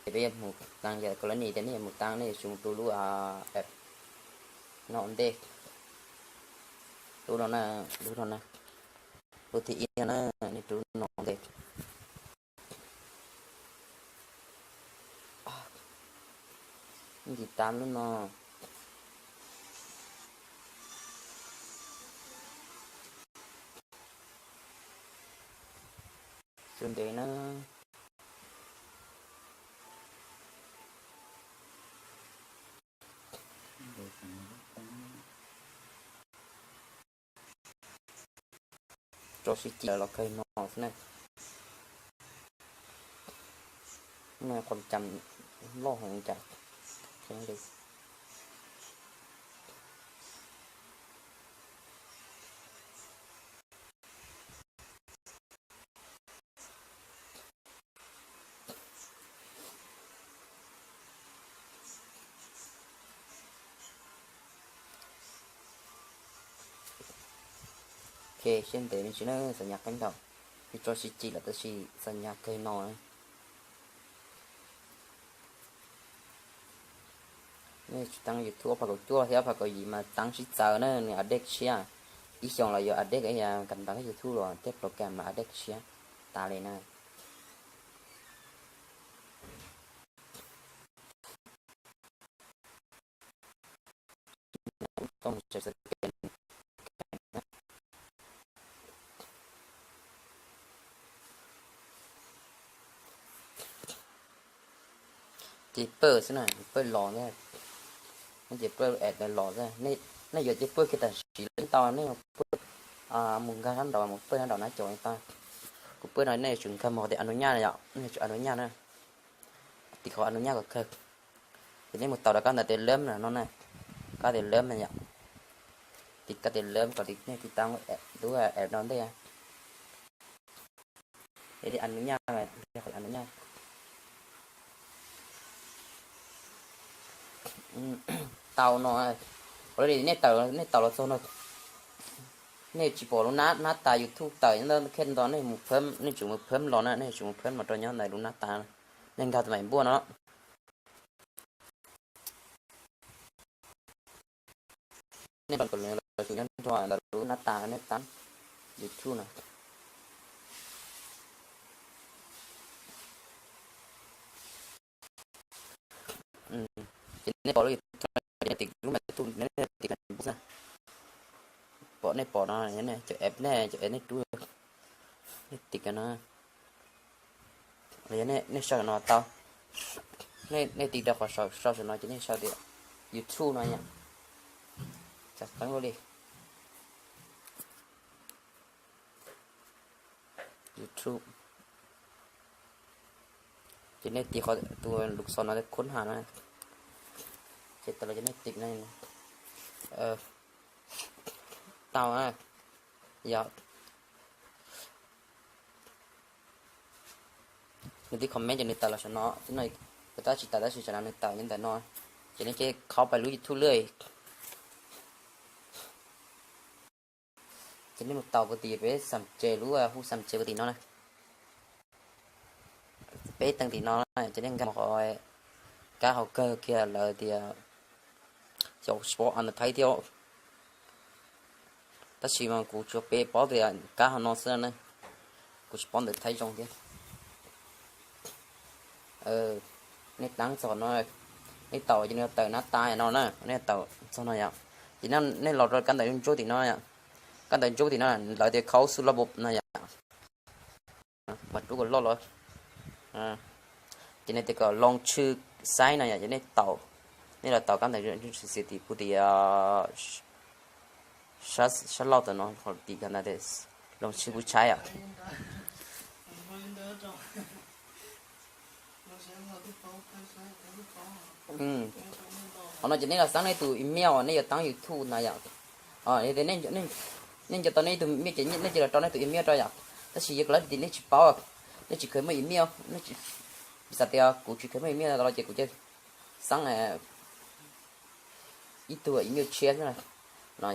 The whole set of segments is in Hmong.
Ces peb yuav mus taab yog koj lab nim tias nej yuav mus taab nej yuav tsum mus rau lub app no ua ntej. Lub no na, lub no na, lub thib ib no na, nej rub no ua ntej. Ntim tab lub no. Xu ntev na. Tso sib cim los kawg no xwb na. Qhov cam loj heev cas. Ok, siab ntev me ntsis na, xav nyas qeeb ntaum, twb tso sib cim lawm tab sis xav nyas kawg no. Nej tsis taab YouTube ob phav kaum cuaj thiab ob phav kaum yim mas taab sib txawv na, nws update tshiab. Ib xyoos los yuav update, kam ntawv YouTube los tej program mas update tshiab tas li na. Ces pawj xwb na, pawj los, ces pawj app los, nej yuav ces pawj kiag tam sim li tau, nej pawj mus nkag sab nraud, mus pawj sab nraud na, caum li tau. Kuv pawj no nej yuav tsum nkag mus qhov tias a nus nyaj na yom, nej yuav tsum a nus nyaj na, tiv qhov a nus nyaj kom kawg. Ces nej mus tau rau kab ntawv tias lab no na, kab tias lab na yom, tiv kab tias lab kom nej tiv tau lub app no ntej. Es a nus nyaj, a nus nyaj tau no, ua li nej tawm, nej tawm los txog no, nej tsis pom lub nab tas YouTube tawm nyob ntawd, nej tsum mus phab los na, nej tsum mus phab los rau nyob ntawm lub nab tas, nej nkag tus maim npuaj no. Nej los nyob nrog ntawm lub nab tas nej taab YouTube no. Ces nej pom lub YouTube, nej tiv lub maim YouTube, nej tiv maim npuaj na. Pom nej pom no, cov app nej, cov app nej rub, nej tiv no. Nej sau no tau, nej tiv rau qhov sau saum no ces nej sau tias YouTube no yom. Txav qeeb ua li YouTube. Ces nej tiv qhov tus lus xos no khub ha no, ces tau los ces nej tiv no. Tau, yog nws tib comment ces nws tawm los saum no, tab tsis tawm tab sis saum no nws tawm li ntawm no. Ces nej ces khau pais lub YouTube lawm. Ces nej mus tau kuv tis peb xam ces lub hu xam ces kuv tis no na. Peb teeg tim no ces nej nkag mus qhov kab hauv kawg kiag lawv tias xyov sport on the title. Tab sis mas kuv tsuas peb paub tias kab hauv no xwb na, kuv tsis paub ntawv Thaib zoo thiab. Nej taab txog no, nej taum ces nws tawm nab tas no na, nej taum txog no yom. Ces nej los rau kab ntawv ntsuab tim no, kab ntawv ntsuab tim no lawv tias khau xu lab no yom. Mas rub kom loj los, ces nej tias kom loo tshwj xaib no yom, ces nej taum, nej los taum kab ntawv ntsuab tim pub tias sab laug tam no, tim kab ntawv tias loo tshwj pub tshaib yom. Qhov no ces nej los xaab nej tus email uas nej yuav taab YouTube na yom. Nej nco tau nej tus email ces nej cia li rau nej tus email rau yom. Tab sis yog lawv tias nej tsis paub, nej tsis kheev muaj email, nej tsis, piv xam tias kuv tsis kheev muaj email no los ces kuv cia xaab ib tug email tshiab xwb no.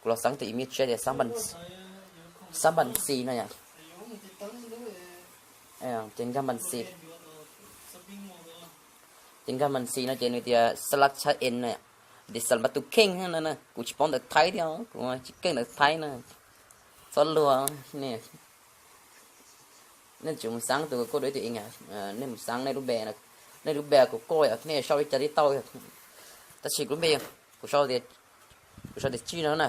Kuv los xaab tus email tshiab tias xaab npas xis no yom. Ces nkag npas xis. Ces nkag mas xis no ces nws tias xab lab tshab en na, tias xab lab tus kheej no na, kuv tsis paub ntawv Thaib thiab, kuv tsis keej ntawv Thaib na. Txhob luag, nej tsis mus xaab tus koj dua tus, nej mus xaab nej lub npe, nej lub npe kuv koj yom, nej sau li cas li tau. Tab sis kuv lub npe, kuv sau tias, kuv sau tias Tsij no na.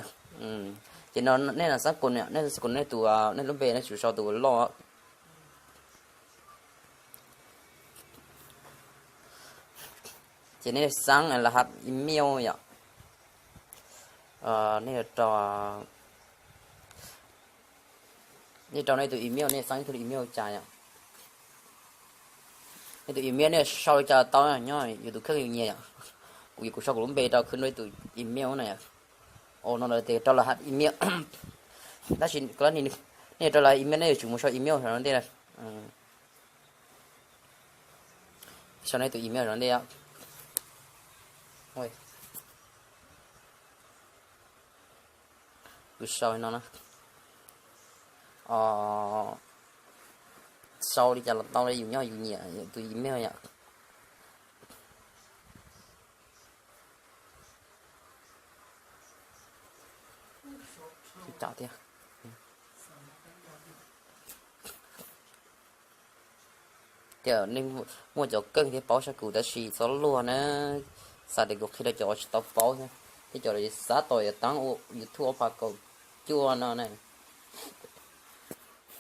Ces no nej xaab kuv, nej xaab kuv nej tus, nej lub npe nej tsis sau tus loj. Ces nej xaab la hab email yom. Nej rau, nej rau nej tus email, nej xaab ib tug email cas yom. Nej tus email nej sau li cas tau, nyob yus tus kheej yus nyiam yom. Kuv, kuv sau kuv lub npe rau khwv rau tus email na yom. Ua no lawv tias rau la hab email. Tab sis nej rau la hab email nej yuav tsum mus sau email no ntej. Sau nej tus email no ntej. Kuv sau no na. Sau li cas los tau li, yus nyob yus nyiam tus email yom. Tias nej muaj cov keej thiab paub sab kuv tab sis txhob luag na. Xav tias kuv qhia rau cov tsis tau paub thiab, thiab cov xav tau yuav taab ua YouTube ob phav kaum cuaj no na.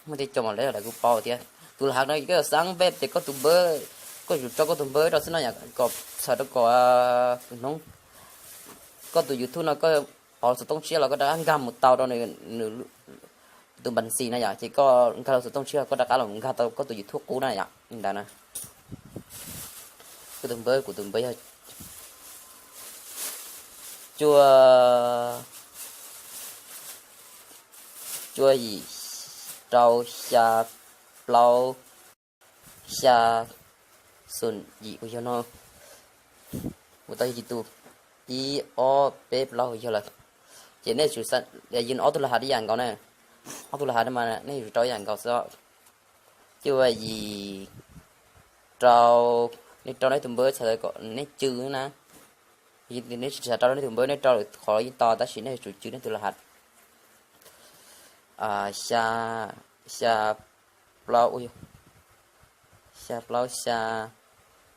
Muaj tej cov mas lawv kuj paub thiab. Tus la hab no koj xaab npe ces koj tus npawb, koj yuav tsum rau koj tus npawb rau xwb no yom, kom txhawm rau kom hnub koj tus YouTube no koj pauv xov tooj tshiab los koj rov qab nkag mus tau rau nws tus npas xis na yom, ces koj nkag lub xov tooj tshiab koj rov qab los nkag tau koj tus YouTube qub na yom, li ntawd na. Koj tus npawb, kuv tus npawb yog cuaj, cuaj yim rau xya plaub xya xoom yim uas yog no. Ua tau yog tus ib ob peb plaub uas yog lawm. Ces nej tsum yws ob tug la hab ib yam nkaus na. Ob tug la hab no mas nej yuav tsum rau ib yam nkaus xwb. Cuaj yim rau, nej rau nej tus npawb txhawm kom nej cw na. Nej tsis xav rau nej tus npawb nej rau lwm qhov los yeej tau tab sis nej yuav tsum cw nej tus la hab. Xya, xya plaub, xya plaub xya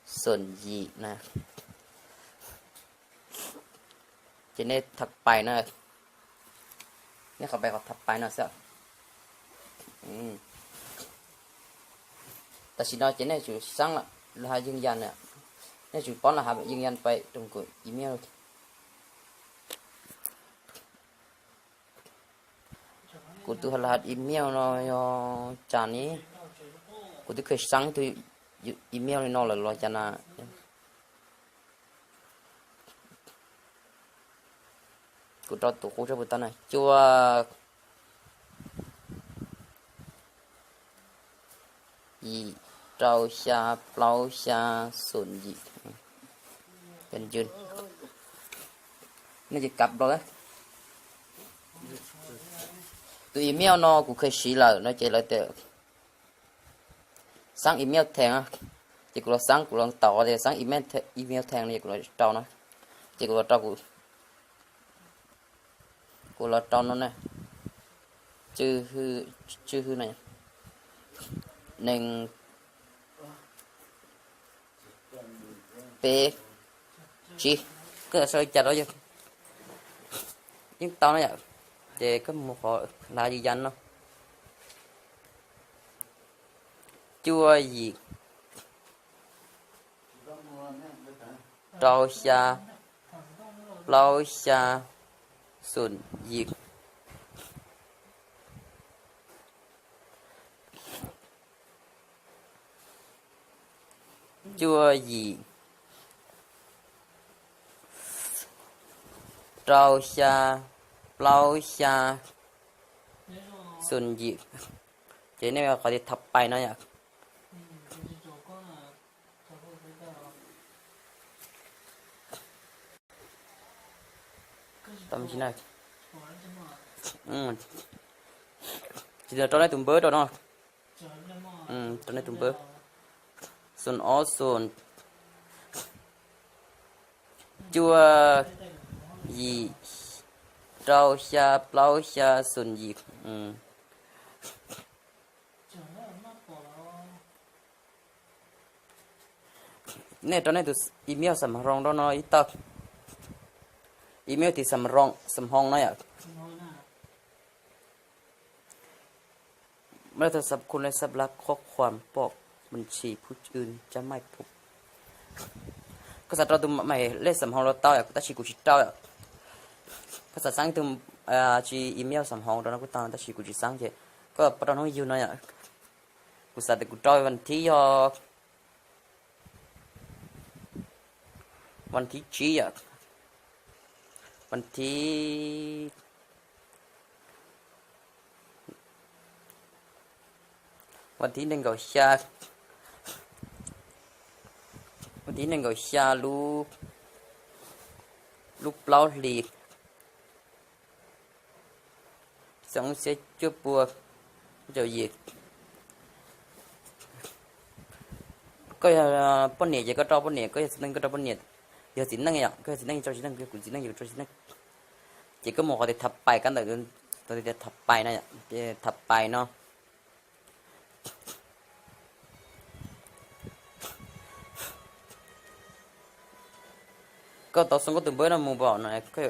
xoom yim na. Ces nej tham pais na, nej qhov pais qhov tham pais no xwb. Tam sim no ces nej tsum xaab la hab yeej yas na, nej tsum paub la hab yeej yas pais rau kuv email. Kuv tus la hab email no yog cas ne? Kuv twb kheev xaab ib tug email li no lawm los cas na. Kuv rau tus qub tso puas tau na, cuaj yim rau xya plaub xya xoom yim. Nej ces kav los, tus email no kuv kheev siv lawm no ces lawv tias xaab email theem, ces kuv los xaab, kuv los tau tias xaab email theem no ces kuv los rau no, ces kuv los rau, kuv los rau no na, tswv hwm na, nees peb tsib, koj sau li cas rau yog yeej tau na yom. Ces koj mus qhov la hab yeej yas no, cuaj yim rau xya plaub xya xoom yim. Cuaj yim rau xya plaub xya xoom yim. Ces nej qhov tias tham pais no yom. Ces rau nej tus npawb rau no, rau nej tus npawb, xoom ob xoom cuaj, yim, rau xya, plaub xya, xoom yim. Nej rau nej tus email xam hoo rau no ib tawg. Email tis xam hoo no yom. Muaj leej twg xav khum lej xab lab khob khuam pom บัญชีผู้อื่นจะไม่พบ. Koj xav rau tus maim lej xam hoo los tau yom, tab sis kuv tsis rau yom. Koj xav xeeb tus tsis email xam hoo rau no kuj tau tab sis kuv tsis xeeb ces koj pab rau hnub yug no yom. Kuv xav tias kuv rau vas thib yog vas thib tsib yom, vas thib vas thib nees nkaum xya, vas thib nees nkaum xya lub, lub plaub hlis, xyoo ib txhiab cuaj pua caum yim. Koj yog poj niam ces koj rau poj niam, koj yog txiv neej koj rau poj niam, yog txiv neej yom, koj yog txiv neej rau txiv neej, kuv txiv neej kuv rau txiv neej. Ces koj mus qhov tias thav pais kab ntawm, thav pais no, thav pais no. Koj tau xoo koj tus npawb no mus pom no,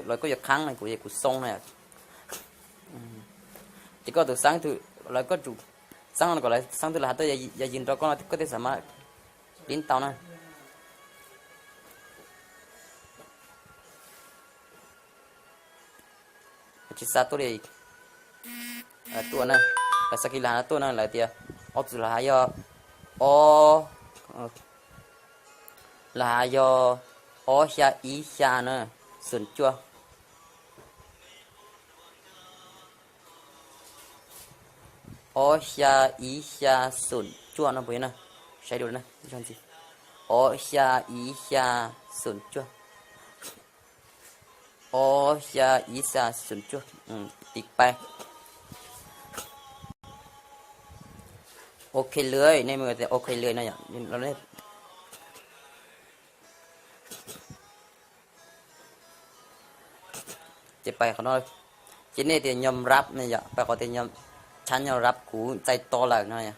los koj yuav qhaab no kuv, kuv xoo no. Ces koj tus xeeb, lawv koj tsum xeeb no kom lawv xeeb twg los has tuaj, yog yws rau koj no koj thiaj xam maj lib tau na. Tsis xa tuaj li, tuaj na, lawv xa kiag lawv has tuaj na, lawv tias ob txwm lawv has yog ob, lawv has yog ob xya ib xya na, xoom cuaj. Ob xya ib xya xoom cuaj no puas yog na, saib dua na, ob xya ib xya xoom cuaj. Ob xya ib xya xoom cuaj, tiv pais. Ok lưới, nej mus tias ok lưới no yom. Ces pais qhov no, ces nej tias ยอมรับ no yom, pais qhov tias ฉันยอมรับ kuv txais tos lawm no yom.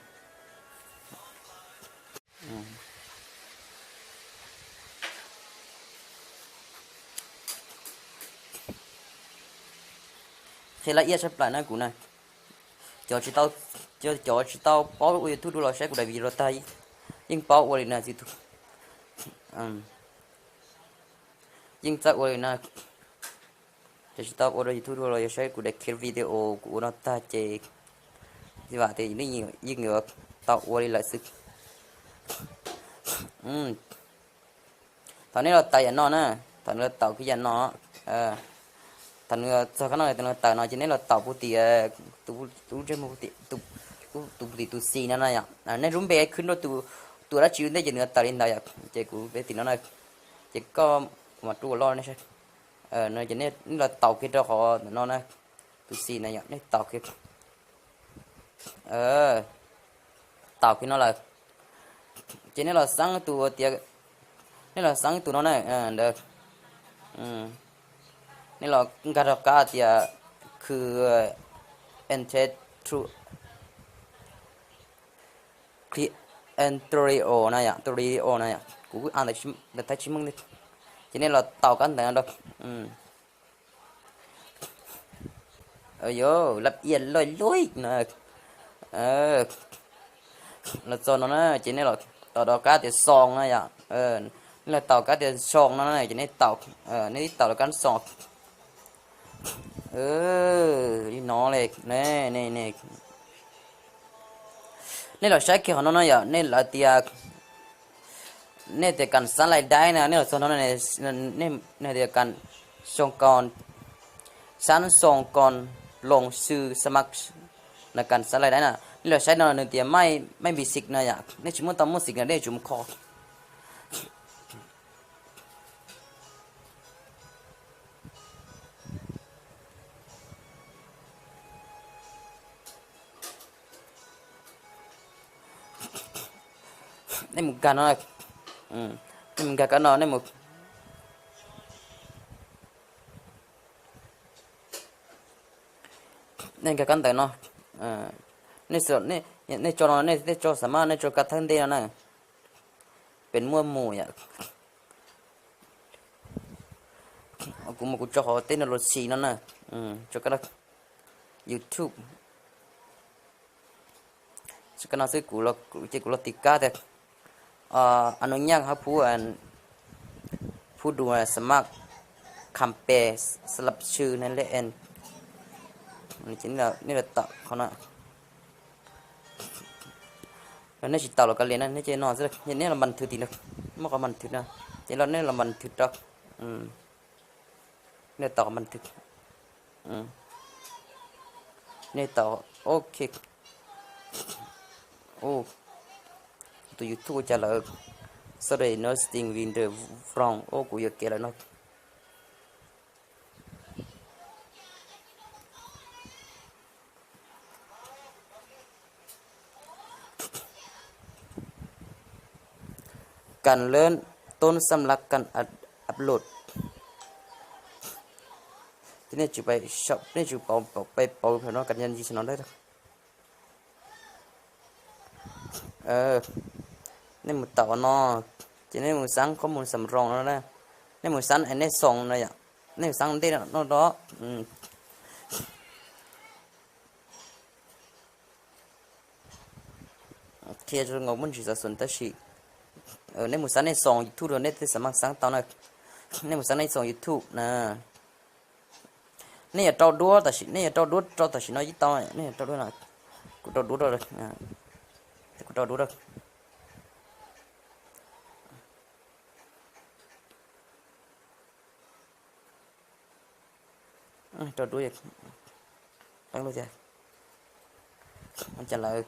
Qhia laj iab tshaj plaws na kuv na. Cov tsis tau, cov tsis tau paub ua YouTube dua los saib kuv daim video tag yeej paub ua li na. Yeej txawj ua li na. Cov tsis tau ua rau YouTube dua los yog saib kuv daim video kuv ua no tag ces vam tias yeej yuav tau ua li lawm xwb. Thaum nej los taus yam no na, thaum nws los taus kiag yam no, thaum nws txog kab no nws tawm no ces nej los taus puv tim, tus puv tim tus xis no na yom. Nej lub npe khwb rau tus dab tsi ua ntej ces nws tawm li ntawd yom. Ces kuv tim no na, ces koj kuv mam rub ua loj nej saib. No ces nej los taus kiag rau qhov no na, tus xis na yom, nej taus kiag, taus kiag no lawm. Ces nej los xeeb tus tias, nej los xeeb tus no na, ntawd, nej los nkag rau qab tias khw enter to, click enter to na yom, to na yom, kuv ntawd tsis meej. Ces nej los taus kab ntawd no rau, yog lab iab loj loj na. Los txog no na ces nej los taus rau kab tias xoo na yom. Nej los taus kab tias xoo no na ces nej taus, nej taus rau kab xoo li no li. Nej los saib kiag qhov no no yom, nej lawv tias, nej tias การสร้างรายได้ na, nej los txog no, nej tias การสร้างกำลังซื้อ สมัคร ในการสร้างรายได้ na, nej los saib no nws tias ไม่ ไม่มีสิทธิ์ no yom, nej tsis muaj tau muaj สิทธิ์ no, nej yuav tsum mus kho. Nej mus nkag no, nej mus nkag kab no, nej mus, Nej nkag kab ntawv no, nej, nej tso no, nej tso xam maj, nej tso kab thawb ntej no na, pes muaj mus yom. Kuv mus kuv tso qhov technology no na, tso kab YouTube, tso kab no xwb, kuv ces kuv los tiv kab tias, a nus nyaj hab phu, phu du xam maj, kham pes, xab lab sw ne le en, nej los tawm qhov no. Nej tsis tau los kav liam na, nej ces no xwb, nej los npas thwv tim no, muaj qhov npas thwv no, ces los nej los npas thwv rau, nej tau qhov npas thwv, nej tau, ok. Tus YouTube ua cas lawm, sorry, no sting with the wrong, o kuv yuam kev lawm no. Kam lawm, toob xam lab kam upload. Ces nej tsum, nej tsum pab pauv no kam yam ntsis no da. Nej mus tau no, ces nej mus xab qhob mus xam roos no na, nej mus xab es nej xoos no yom, nej mus xab ntej no da. Qhia zoo nkaus muaj ntsis xav xum tab sis nej mus xab nej xoos YouTube rau nej thiaj xam maj xab tau na. Nej mus xab nej xoos YouTube na. Nej yuav rau duab tam sim, nej yuav rau duab rau tam sim no yeej tau, nej yuav rau duab no, kuv rau duab rau, kuv rau duab rau. Rau duab, qeeb lub tiag, cas lawm.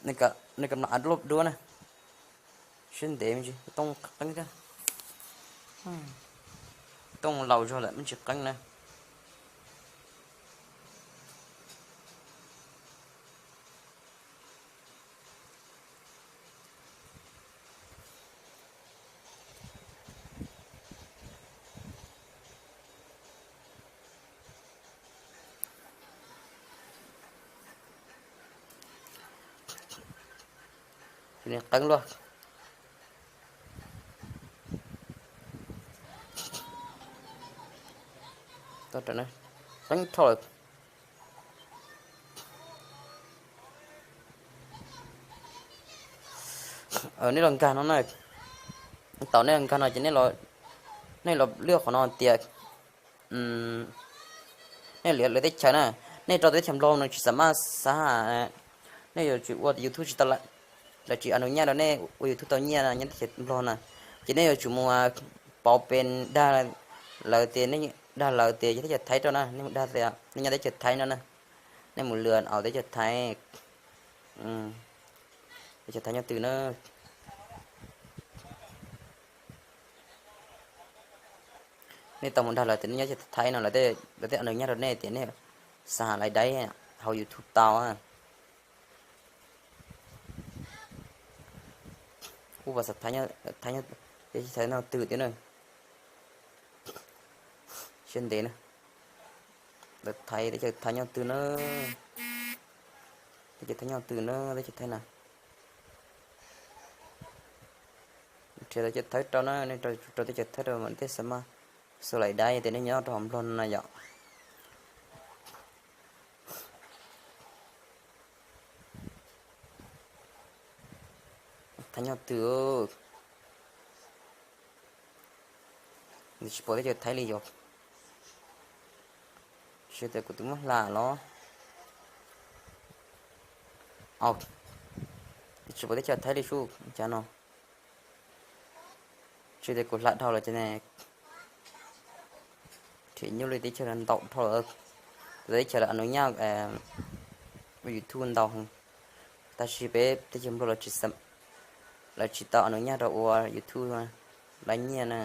Nws kam no a lub duab na, siab ntev me ntsis, tooj qeeb thiab, tooj laus zog lawm me ntsis qeeb na. Qeeb luaj, qeeb dhau lawm. Nej los nkag no na, tau nej los nkag no ces nej los lwaj qhov no tias nej lwv lawv teb chaws na, nej rau teb chaws Nplog nws tsis xam maj xav, nej yuav tsum ua YouTube tsis tau, lawv tsis a nus nyaj rau nej ua YouTube tau nyiaj nyob teb chaws Nplog na, ces nej yuav tsum mus pauv pes dag lawv tias, nej dag lawv tias yog teb chaws Thaib rau na, nej mus dag tias nej nyob teb chaws Thaib no na, nej mus lwv aus teb chaws Thaib, teb chaws Thaib nyob twg na. Nej tau mus dag lawv tias nej nyob teb chaws Thaib no, lawv thiaj a nus nyaj rau nej tias nej xav lais daib hauv YouTube tau. Ub, vas xav Thaib, Thaib nyob twg tiag na. Siab ntev na. Lawv Thaib, teb chaws Thaib nyob twg na? Teb chaws Thaib nyob twg na, teb chaws Thaib na? Nrhiav teb chaws Thaib rau na, nej rau teb chaws Thaib rau mas tej xav mas xav lais daib tias nej nyob rau hauv Nplog no na yom. Thaib nyob twg? Nws tsis pom teb chaws Thaib li yog. Tsis tias kuv twb muab hla los. Tsis pom teb chaws Thaib li sub cas no. Tsis tias kuv hla dhau lawm ces ne, tseem nyuaj li teb chaws ntau dhau lawm. Teb chaws lawv a nus nyaj ua YouTube ntau heev, tab sis peb teb chaws Nplog lawv tsis tau a nus nyaj rau ua YouTube lab nyiaj na.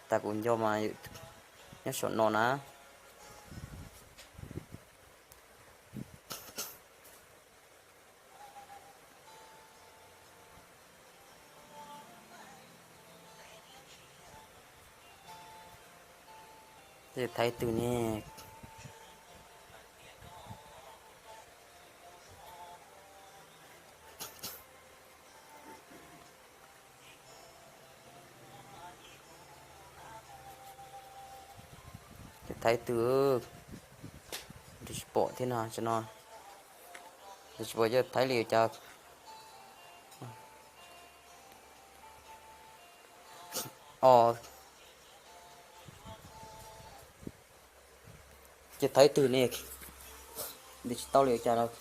Tas kuv nco mas nyob saum no na. Thaib twg ne? Thaib twg? Tsis pom thiab no, tsis pom yog Thaib li cas. Os, ces Thaib twg ne? Ntim tsis tau li cas lawm.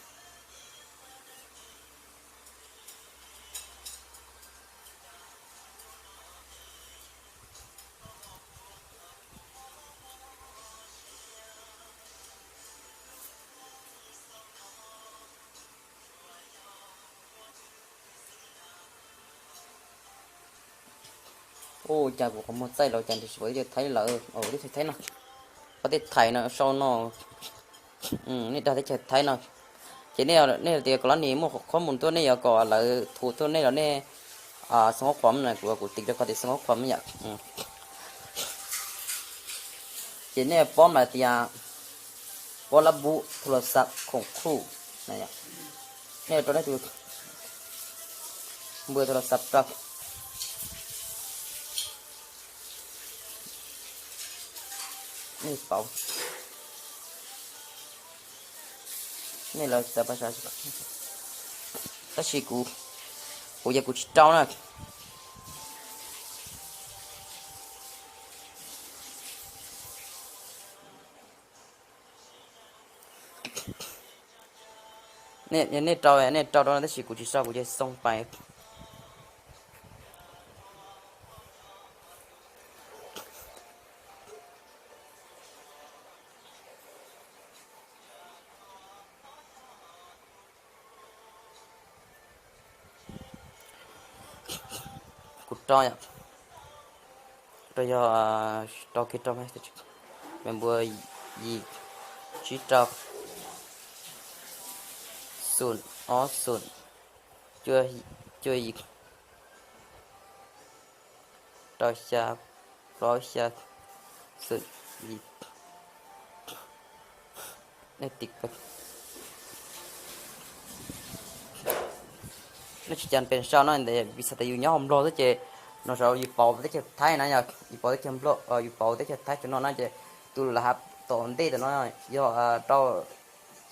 Ua cas kuv qhov muag txaij los cas nws tsis pom teb chaws Thaib lawm, teb chaws Thaib no, qhov teb Thaib no sau no, nej dag teb chaws Thaib no. Ces nej tias kom lab nis muaj qhov mus tuaj nej yuav kom lawv thuv tuaj nej los nej xoo qhuam na, kuv kuv tiv rau qhov tias xoo qhuam yom. Ces nej paub mas tias paub lab npub thu las xav khoom khuj na yom. Nej rau nej tus npua thu las xav rau nej pauv, nej lawv xav pas, tab sis kuv, kuv yog kuv tsis rau na. Nej rau, nej rau rau tab sis kuv tsis sau, kuv cia xoo pais. Kuv rau yom, rau yog rau kiag rau me npua yim tsib rau, xum ob xum, cuaj yim, rau xya, plaub xya, xum yim. Nej tsis cas pes sau no ntawd vim xav tias yus nyob hauv Nplog xwb ces no sav yus pauv teb chaws Thaib na yog yus pauv teb chaws Nplog, yus pauv teb chaws Thaib cov no na ces tus lawv has tom ntej tom no yog rau,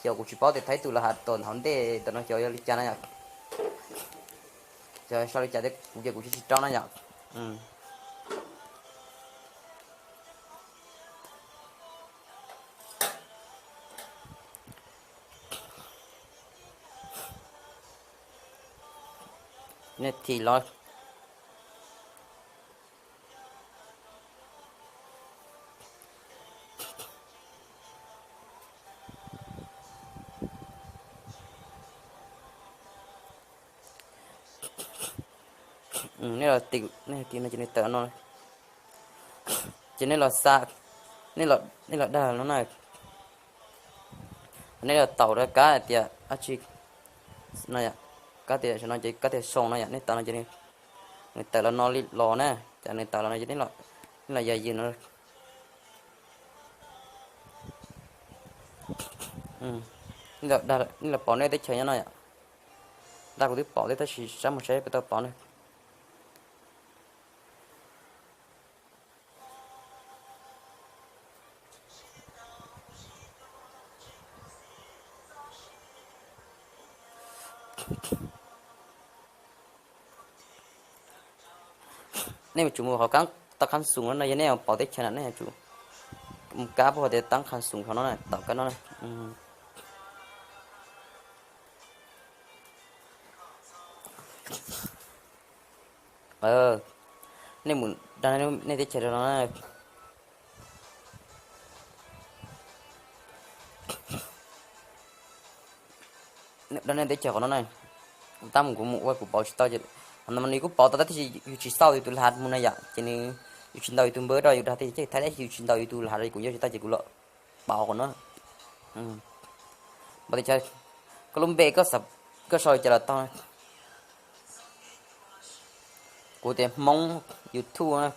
xyov kuv tsis paub tias Thaib tus lawv has tom hauv ntej tom no xyov yog li cas na yom. Xyov sau li cas thiab kuv ces kuv tsis tsis rau na yom. Nej thim los, nej los tim, nej tim no ces nws tawm no, ces nej los xa, nej los dag no na. Nej los taus rau kab hais tias dab tsi no yom, kab tias no ces kab tias xoo no yom, nej taus no ces nws tawm los no li los na, ces nws tawm los no ces nej los yog yws no. Nej los pauv nej teb chaws nyob no yom. Dag kuv twb pauv thiab tab sis sab mus saib puas tau pauv na. Nej mus tsum mus qhov kab tau qhab xum no no yog nej yuav pauv teb chaws na nej yuav tsum mus kab puag tias tab qhab xum qhov no na, tom kab no na. Nej mus dag nej teb chaws rau no na. Dag nej teb chaws qhov no na. Tab mus kuv mus ua kuv pauv tsis tau ces, no mas nws kuj pauv tau tab sis yus tsis xauj yus tus laj hav mus na yom, ces nws, yus tsis ntaus yus tus npawb rau yus dag teb chaws Thaib tab sis yus tsis ntaus yus tus laj hav rau yus kuv nyob tsis tau ces kuv los pauv qhov no. Pauv teb chaws, koj lub npe koj sau li cas los tau. Kuv tias Hmoob YouTube na.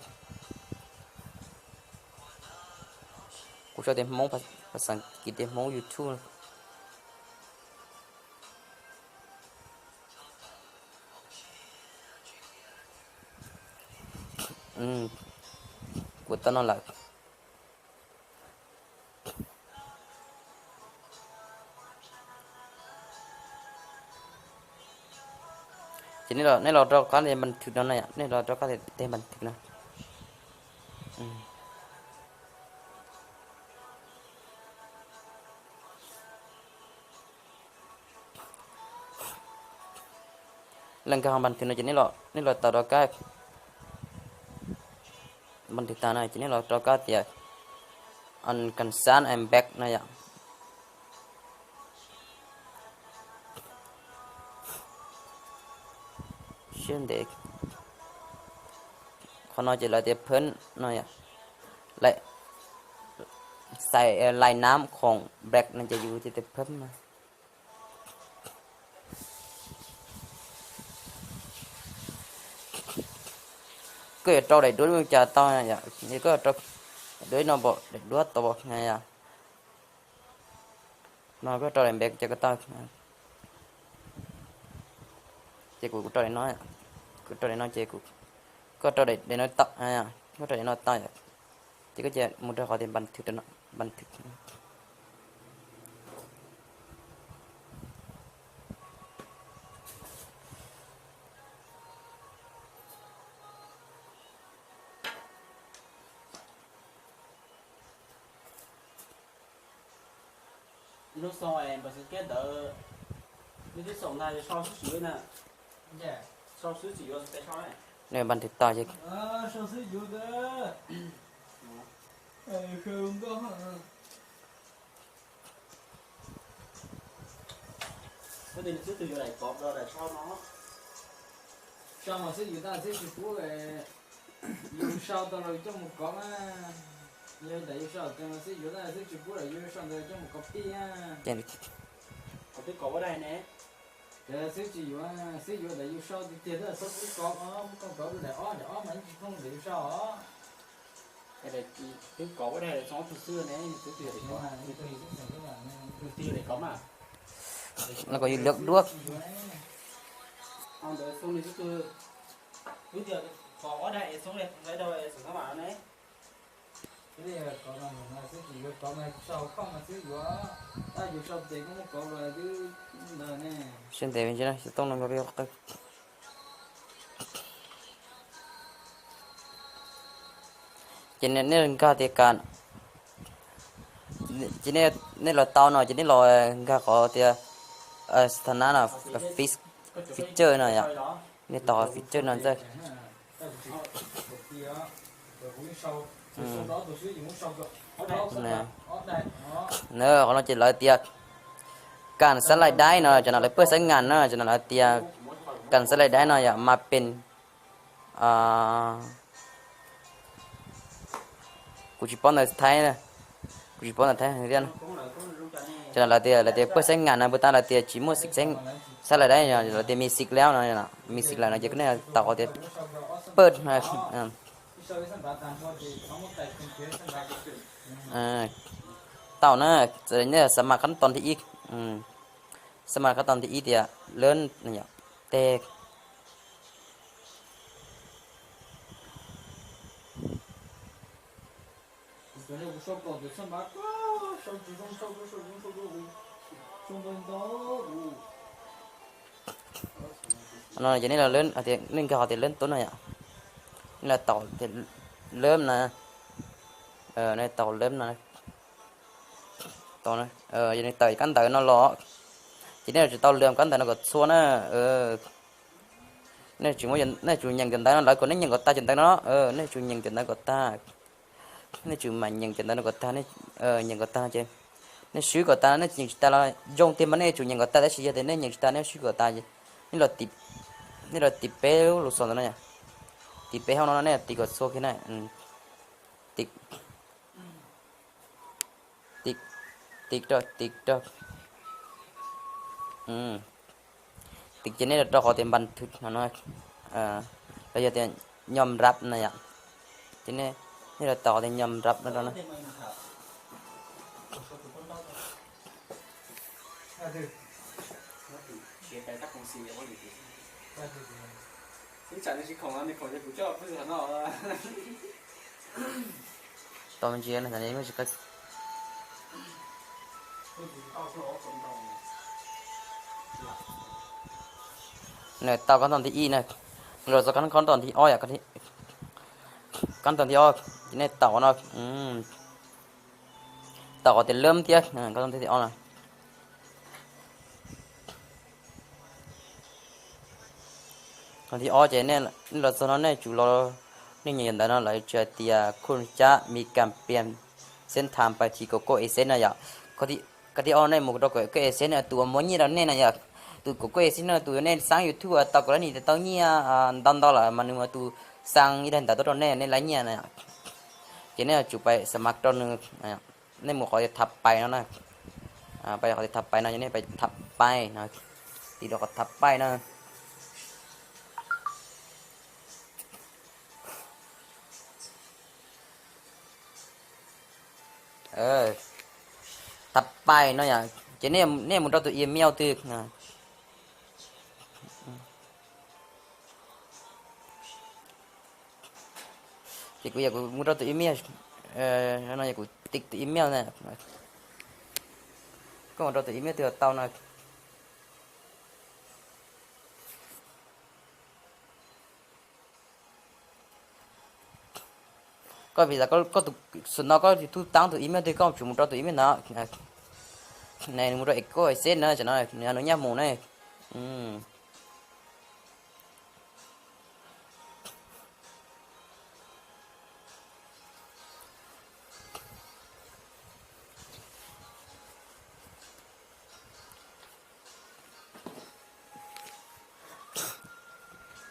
Tso tias Hmoob, pas xas kis tias Hmoob YouTube. Kuv tau no lawm. Ces nej los rau qab tej npas thwm no na yom, nej los rau qab tej npas thwm no. Lawv nkag npas thwm no ces nej los tau rov qab npas thwm tag no ces nej los rov qab tias Uncancel and back no yom. Siab ntev. Qhov no ces lawv tias phab no yom, xais lais nam khoom back no ces yus tias phab no. Koj yuav rau daim duab mus cas tau yom, koj rau daim duab no pom daim duab tau yom. No koj rau daim npe ces koj tau. Ces kuv rau daim no, kuv rau daim no ces koj rau daim no tau, koj rau daim no tau yom. Ces koj cia mus rau qhov tias npas thwm, npas thwm. Lub xoo npas kiab ntawd, nws twb xaum ntag, sau xwb tsis yuav na. Sau xwb tsis yuav, sau. Nws npas thwm tau ces Koj tes nws xwb tus yuav daim kov los daim sau no. Sau mas xwb yus tab xwb tsis pub, yus sau tau los coj mus kov na. Yog daim yus sau tes mas xwb yuav tab xwb tsis pub los yus sau ntawd coj mus kov pij na. Kov twb kov ua daig ne. Tes xwb tsis yuav, xwb yuav daim yus sau tiag tiag tab xwb kov, muab koj kov daim ob, daim ob mas yeej tsis thooj daim yus sau os. Twb kov ua daig txog ob tug xwb ne, nws twb twb yog daim kov mas. Los kom yus lwm duab. Ntawd xoo nws twb twb, twb tias kov ua daig es xoo li ntawd es xoo mas ne. Xwb tsis yuav kov mas sau koj mas xwb yuav, tab yus sau tes koj muab kov los twb ntawd ne. Siab ntev me ntsis na, xyov tooj no nkaus li qw. Ces nej nkag tias kas, ces nej los tau no ces nej los nkag qhov tias sthana no, feature no yom. Nej tau qhov feature no ntxawg. Na, qhov no ces lawv tias kas xab lais daib no, cov no lawv pawg xab ngas na, cov no lawv tias kas xab lais daib no yom, mas pes, kuv tsis paub ntawv Thaib, kuv tsis paub ntawv Thaib thiab. Cov no lawv tias, lawv tias pawg xab ngas no, puas tas lawv tias tsis muaj xib xab lais daib, lawv tias me xib lawm no, me xib lawm no ces nej tau qhov tias pawg no. Tau na, txawm nej xab mas qab tau thib ib, xab mas qab tau thib ib tias lawm, teg. No ces nej nkag qhov tias lawm tub no yom, nej los tau tias lawm na, nej tau lawm no. Yog nej tawm kab ntawv no los, ces nej yuav tsum tau lwm kab ntawv no kom txhua na. Nej tsum, nej tsum nyeem cov ntawv no, lawv kom nej nyeem kom tag cov ntawv no, nej tsum nyeem cov ntawv kom tag. Nej tsum mas nyeem cov ntawv no kom tag, nyeem kom tag ces nej swb kom tas, nej nyeem tsis tas los zoo tiag mas nej tsum nyeem kom tag, tab sis yog tias nej nyeem tsis tas nej swb kom tas ces nej los, nej los tim peb lub lus xos ntawd no yom, tim peb hauv no nej los tim kom txhua kiag na. Tim, tim, tim rau, tim rau. Tim ces nej los rau qhov tias npas thwm no, los yog tias nyom rab na yom. Ces nej los tau qhov tias nyom rab no rau na. Tau ntsia no, tsis tau kab ntoo thib ib na, los txog kab ntoo thib ob yom, kab ntoo thib ob ces nej tau no, tau qhov tias lab thiab, kab ntoo thib ob no. Thib ob ces nej los txog no nej tsum los, nej nyeem yam ntawd no lawv tsis hais tias khun cab mi kas pias xeeb tham pais thim kaum kuaj es xeeb no yom. Kab thib ob nej mus rau kaum kuaj es xeeb no tus uas muab nyiaj rau nej no yom. Tus kaum kuaj es xeeb no tus nej xaab YouTube tau kaum lab nis tau nyiaj ntau ntau lawm mas nws mus tus xaa ib daim ntawv tuaj rau nej, nej lab nyiaj na. Ces nej yuav tsum pais xa mas rau nws. Nej mus qhov tias thav pais no na. Pais qhov tias thav pais no, nej pais thav pais no, tiv rau qhov thav pais no. Thav pais no yom, ces nej mus rau tus email twg. Ces kuv yog kuv mus rau tus email no, yog kuv tiv tus email na. Koj mus rau tus email twg tau no. Koj vim koj tus xwm no koj tus taab tus email twg koj tsum mus rau tus email ntawd. Nws mus rau es koj es xeb na, tam no nws nyaj mus ne.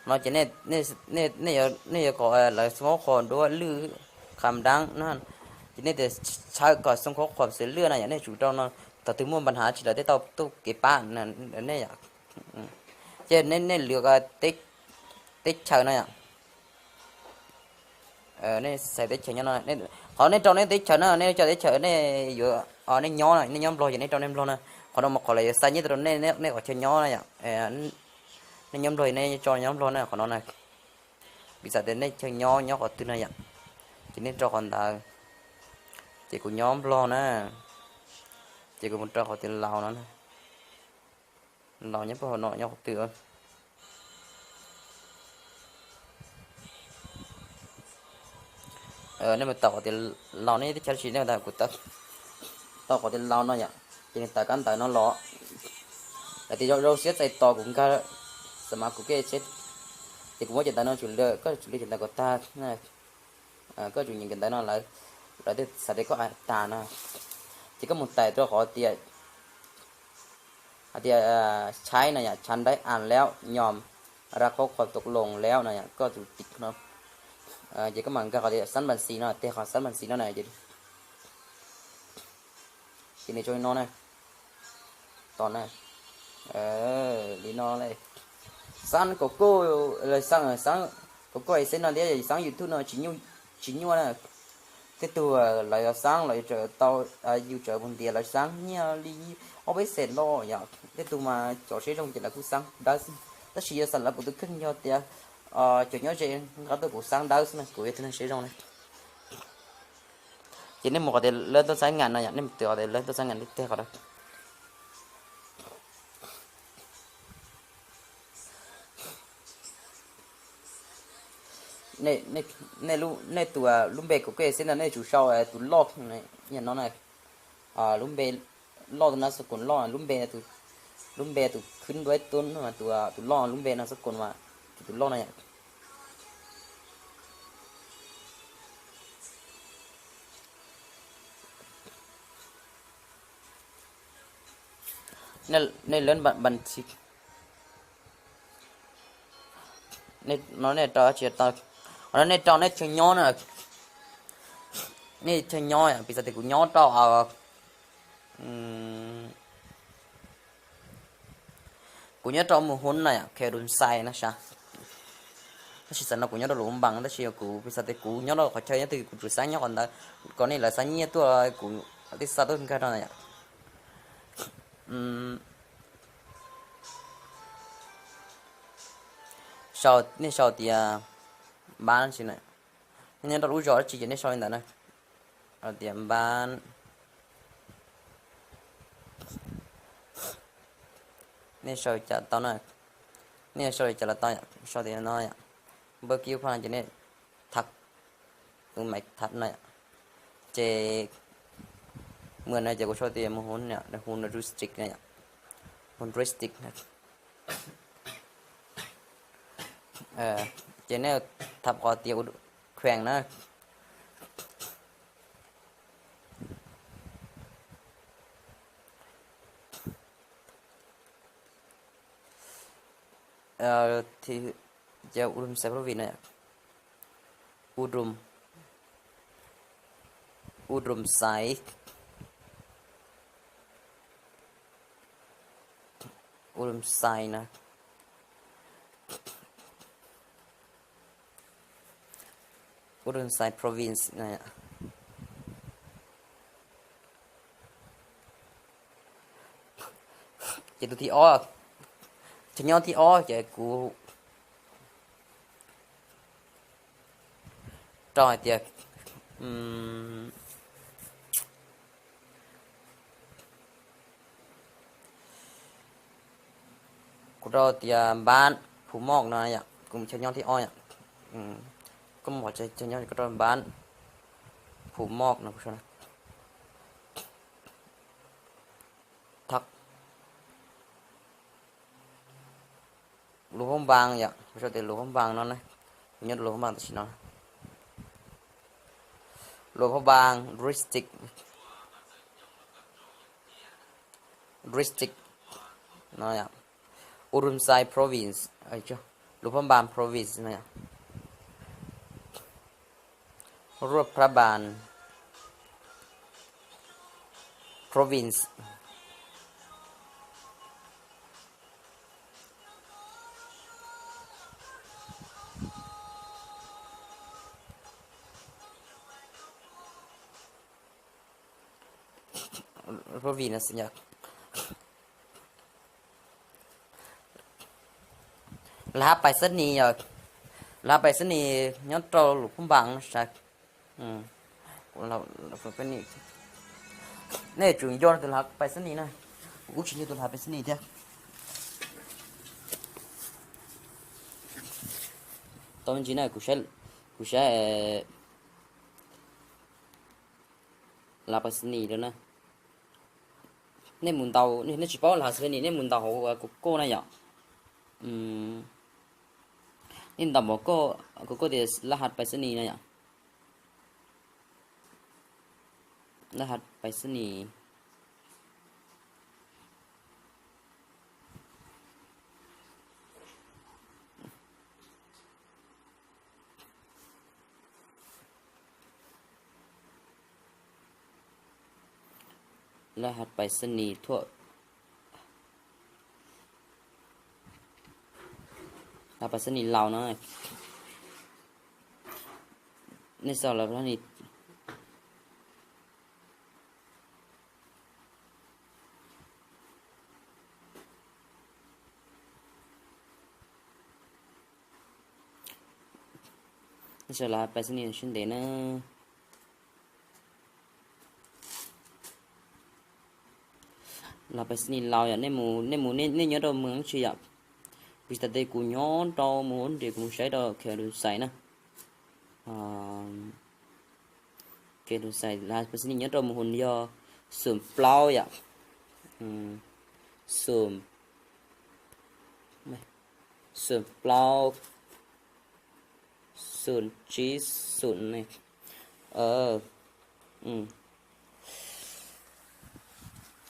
No ces nej yuav kom lawv xoo khaub khuam duab lwj qham dab no, ces nej tias tshawb kom xoo khaub khuam xws lwj no yom, nej tsum rau no. Thaum twg muaj npa nhav tsis lawv tej tau tuaj kev pab nej yom. Ces nej lwv teb chaws no yom. Nej xaiv teb chaws nyob no, qhov nej rau nej teb chaws no, nej coj teb chaws nej yuav, nej nyob no, nej nyob Nplog ces nej rau nej Nplog na. Qhov no mas qhov lawv yuav xa nyiaj tuaj rau nej, nej qhov chaw nyob na yom. Nej nyob Nplog nej tso nyob Nplog na, qhov no na. Piv xam tias nej chaw nyob nyob qhov twg na yom, ces nej rau qhov ntawd. Ces kuv nyob Nplog na, ces kuv mus rau qhov tias Laus no, Laus nyob puag hauv no nyob qhov twg. Nej mus tau qhov tias Laus, nej teb chaws tsis, nej mus tau kuv tau qhov tias Laus no yom, ces nws tawm kab ntawv no los. Lawv tias zoo siab txais tos kuv nkag xa mas kuv kej tsheb, ces kuv muab cov ntawv no tsum lwm, koj tsum lwm cov ntawv kom tag. Koj tsum nyeem cov ntawv no lawv, lawv twb xav tias koj hais tas no, ces koj mus tais rau qhov tias hais tias ใช้ no yom, ฉันได้อ่านแล้ว ยอมรับข้อความตกลงแล้ว no yom, koj tsum tiv no. Ces koj mam nkag qhov tias สำบัญชี no, tig qhov สำบัญชี no na, ces nws tso li no na. Tos na, li no, xab kaum kuj, xab kaum kuj es xeb no thiab xab YouTube no tsis nyuaj na. Tej tug lawv xab los yus tsaws tau, yus tsaws mus ntiav lawv xab nyiaj li ob peb xees los yom. Tej tug mas cov siab zoo ces lawv kuj xab dawb xwb, tab sis yog xam lawv kuv tus kheej yog tias cov nyob ze nqa tuaj kuv xab dawb xwb na, kuv yog tus neeg siab zoo na. Ces nej mus qhov tias lawv tuaj xab ngam no yom, nej mus tiv qhov tias lawv tuaj xab ngam li tej qhov. Nej tus lub npe kaum kuj es xeb no nej tsum sau tus loj no na, lub npe loj tus na, xab kaum loj lub npe, lub npe tus khwb ntuab tub, tus loj lub npe no xab kaum mas, tus loj no yom. Nej lawv npa npa tsi, no nej rau tsis tau, qhov no nej rau nej chaw nyob na. Nej chaw nyob, piv xam tias kuv nyob rau, kuv nyob rau mus hun na yom, khe dun xais na sas. Tab sis xam no kuv nyob rau lus npas, tab sis kuv piv xam tias kuv nyob rau qhov chaw nyob twg kuv tsum xav nyob qhov ntawd, kom nej lawv xav nyiaj tuaj kuv tib xa tuaj nkag rau na yom. Sau, nej sau tias npab si na. Nej nyob rau lub zos dab tsi ces nej sau li ntawd na. Tias npab, nej sau li cas tau na. Nej sau li cas los tau yom, sau tias no yom. Npawb kib phaj no ces nej thab, tus maiv thab no yom. Ces mus no ces kuv sau tias mus hu, hu Rustic no yom. Hu Rustic. Ces nej thab qhov tias khees na. Ces Udomxai province no, Udom, Udomxai, Udomxai na, Udomxai province na. Ces tus thib ob, chaw nyob thib ob ces kuv rau hais tias, kuv rau tias npab Phu Moj no yom, kuv mus chaw nyob thib ob yom. Koj mus qhov chaw nyob koj rau npab Phu Moj no kuv sau. Thab Luas Phab Npas yom, kuv sau tias Luas Phab Npas no na. Kuv nyob rau Luas Phab Npas tam sim no. Luas Phab Npas district, district no yom. Udomxai province, Luas Phab Npas province no yom. Luas Phab Npas province. Province no xwb yom. Lawv hab pais xab nis yom, lawv hab pais xab nis nyob rau Luas Phab Npas no sav. Nej tsum nco tus lawv hab pais xab nis na, kuv kuj tsis nco tus lawv hab pais xab nis thiab. Tau me ntsis na, kuv saib, kuv saib lawv hab pais xab nis lawm na. Nej mus ntaus, nej tsis paub lawv hab pais xab nis, nej mus ntaus hauv Google na yom. Nej ntaus npaum Google tias lawv hab pais xab nis na yom. Lawv hab pais xab nis. Lawv hab pais xab nis thuam, lawv hab pais xab nis Laus no. Nej sau lawv hab nis. Nej sau lawv hab pais xab nis sib ntev na. Lawv hab pais xab nis Laus yom, nej mus, nej mus, nej nyob rau moos dab tsi yom. Piv xam tias kuv nyob rau moos dab tsi, kuv mus saib rau Khe Lus Xais na. Khe Lus Xais lawv hab pais xab nis nyob rau moos yog xoom plaub yom. Xoom, xoom plaub, xoom tsib, xoom ne.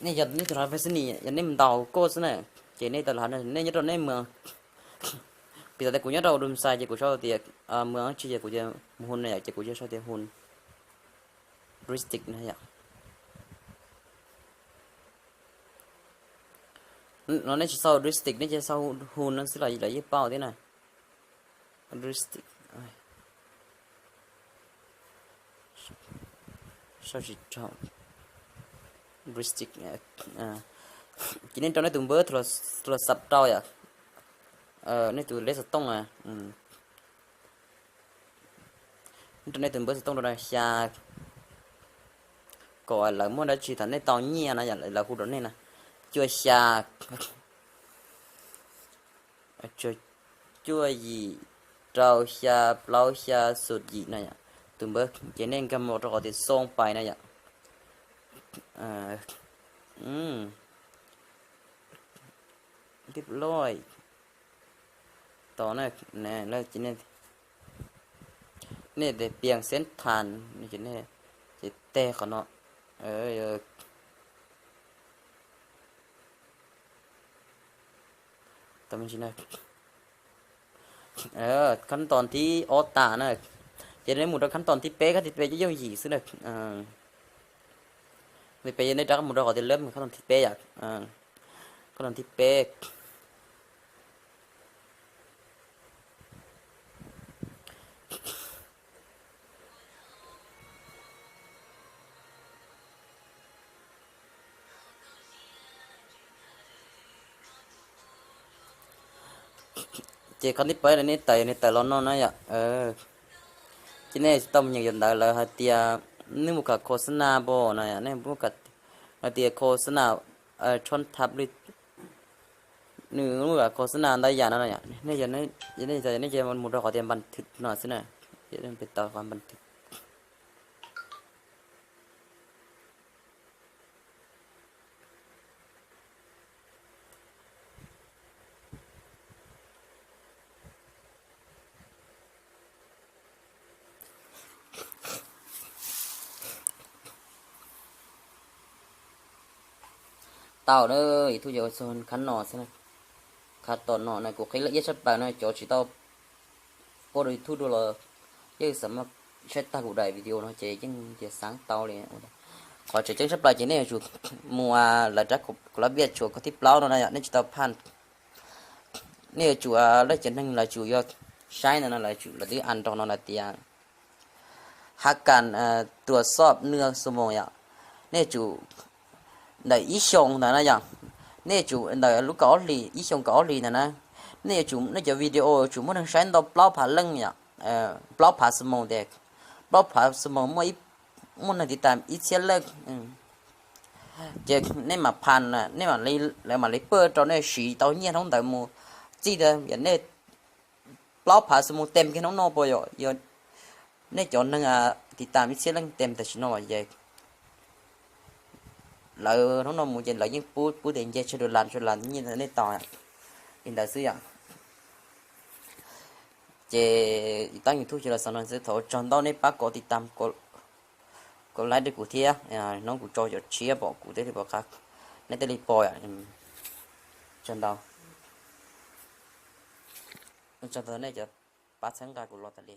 Nej yog nej tus lawv hab pais xab nis, yog nej mus ntaus Google xwb na, ces nej tau lawv hab, nej nyob rau nej moos. Piv xam tias kuv nyob rau Lus Xais ces kuv sau tias moos dab tsi ces kuv mus hu na yom, ces kuv sau tias hu district na yom. No nej tsis sau district, nej tsis sau hu no xwb los lawv yeej paub thiab na. District, sau tsis raug. District, Ces nej rau nej tus npawb tula xav rau yom, nej tus lej xov tooj na, nej rau nej tus npawb xov tooj rau na xya, kom lawv muaj dab tsi thaum nej tau nyiaj na yom, lawv hu rau nej na, cuaj xya, cuaj yim, rau xya, plaub xya, xum yim na yom. Tus npawb ces nej nkag mus rau qhov tias xoo pais na yom. Tib loj tos na, nej tes pias xeeb thas, ces teg qhov no. Khab toos thib ob tas na, ces nej mus rau khab toos thib peb, khab thib peb ces yooj yim xwb na. Thib peb nej rov mus rau qhov tias lab khab toos thib peb yom, khab toos thib peb. Ces qhov thib peb nej tawm, nej tawm los no na yom. Ces nej tsis tau mus nyeem yam ntawd lawv hais tias nej mus kawm khos xab nas npo no yom, nej mus hais tias khos xab nas tshob thab li, nws mus kawm khos xab nas ntau yam no yom. Nej mus rau qhov tias npas thwm no xwb na, peb tau qhov npas thwm. Tau na, YouTube ces ua txog khab no xwb na. Khab tom no na kuv qhib lawv iab tshaj plaws no, cov tsis tau pab rau YouTube dua los yeej xav muab saib tag kuv daim video no ces yeej tias xav tau li. Qhov tseem ceeb tshaj plaws ces nej yuav tsum mus lawv rab kuv lab viaj tshuam koj thib plaub no na yom, nej tsis tau phaj. Nej yuav tsum, lawv cov neeg lawv tsum yuav saib ntawd no lawv tsum, lawv twb as nrog no lawv tias hab kas tuas xob nws xu moos yom. Nej yuav tsum ntawm ib xyoos ntawd na yom, nej yuav tsum ntawm lub kaum ob hlis, ib xyoos kaum ob hlis ntawd na, nej yuav tsum, nej cov video yuav tsum muaj neeg saib ntau plaub phav leej yom, plaub phav xu moos tias, plaub phav xu moos muaj, muaj neeg tiv tam ib txhiab leej. Ces nej mam phaj, nej mam li, lawv mam li pab rau nej siv tau nyiaj hnub ntawd mus txij ntawd yom. Nej plaub phav xu moos tes kiag hnub no puas yog, yog nej cov neeg tiv tam ib txhiab leej tes tam sim no ces lawv hnub no mus ces lawv yeej pub, pub tias nce tsawg dollar, dollar nyiaj nej tau li ntawd xwb yom. Ces tab YouTube ces los xaus no xwb, thov ua tsaug ntau nej pab kom tiv tam, kom like rau kuv thiab, hnub kuv tso cov tshiab pom kuv thiaj li pom qab, nej thiaj li pom. Tsaug ntau, tsaug ntau nej cov pab txhawb nqa kuv los tas li.